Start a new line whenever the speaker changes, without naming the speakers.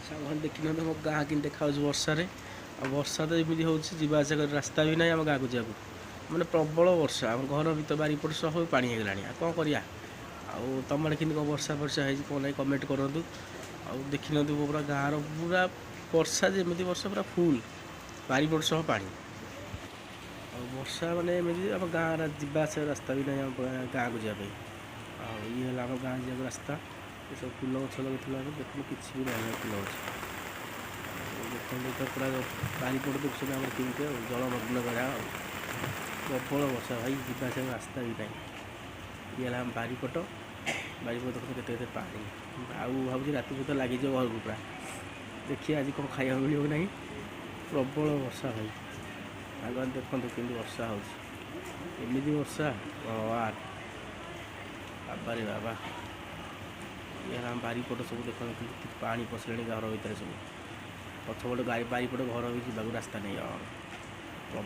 ସାଙ୍ଗମାନେ, ଦେଖିନିଅନ୍ତୁ ଆମ ଗାଁ କେମିତି ଦେଖାଯାଉଛି ବର୍ଷାରେ। ଆଉ ବର୍ଷା ତ ଏମିତି ହେଉଛି, ଯିବା ଆସିବା କରି ରାସ୍ତା ବି ନାହିଁ ଆମ ଗାଁକୁ ଯିବାକୁ। ମାନେ ପ୍ରବଳ ବର୍ଷା, ଆମ ଘର ଭିତର ବାରିପଟ ସହ ପାଣି ହେଇଗଲାଣି। ଆଉ କ'ଣ କରିବା? ଆଉ ତମ ଆଡ଼େ କେମିତି କ'ଣ ବର୍ଷା ଫର୍ଷା ହେଇଛି କ'ଣ ନାହିଁ, କମେଣ୍ଟ କରନ୍ତୁ। ଆଉ ଦେଖିନିଅନ୍ତୁ, ପୁରା ଗାଁର ପୁରା ବର୍ଷା, ଯେମିତି ବର୍ଷା ପୁରା ଫୁଲ୍, ବାରିପଟ ସହ ପାଣି। ଆଉ ବର୍ଷା ମାନେ ଏମିତି ଆମ ଗାଁର ଯିବା ଆସିବା ରାସ୍ତା ବି ନାହିଁ ଆମ ଗାଁକୁ ଯିବା ପାଇଁ। ଆଉ ଇଏ ହେଲା ଆମ ଗାଁ ଯିବାକୁ ରାସ୍ତା। ଏସବୁ ଫୁଲ ଗଛ ଲଗେଇଥିଲୁ ଆମେ, ଦେଖନ୍ତୁ କିଛି ବି ନାହିଁ ଫୁଲ ଗଛ। ଆଉ ଦେଖନ୍ତୁ ତ ପୁରା ବାରିପଟ ଦେଖୁଛନ୍ତି ଆମର କେମିତି ଆଉ ଜଳମଗ୍ନ ଗାଁ। ଆଉ ପ୍ରବଳ ବର୍ଷା ଭାଇ, ଯିବା ଆସିବାକୁ ରାସ୍ତା ବି ନାହିଁ। ଇଏ ହେଲା ଆମ ବାରିପଟ। ବାରିପଟ ଦେଖନ୍ତୁ କେତେ କେତେ ପାଣି। ଆଉ ଭାବୁଛି ରାତି ସୁଦ୍ଧା ଲାଗିଯିବ ଘରକୁ ପୁରା। ଦେଖିବା ଆଜି କ'ଣ ଖାଇବାକୁ ମିଳିବ କି ନାହିଁ। ପ୍ରବଳ ବର୍ଷା ଭାଇ। ସାଙ୍ଗମାନେ, ଦେଖନ୍ତୁ କେମିତି ବର୍ଷା ହେଉଛି। ଏମିତି ବର୍ଷା, ଭଗବାନ, ବାବାରେ ବାବା। ଇଏ ହେଲା ଆମ ବାରିପଟ ସବୁ, ଦେଖନ୍ତୁ କେମିତି ପାଣି ପଶିଲାଣି ଘର ଭିତରେ ସବୁ। ପଛପଟ ଗାଈ, ବାରିପଟ ଘର ବି ଯିବାକୁ ରାସ୍ତା ନାହିଁ ଆଉ।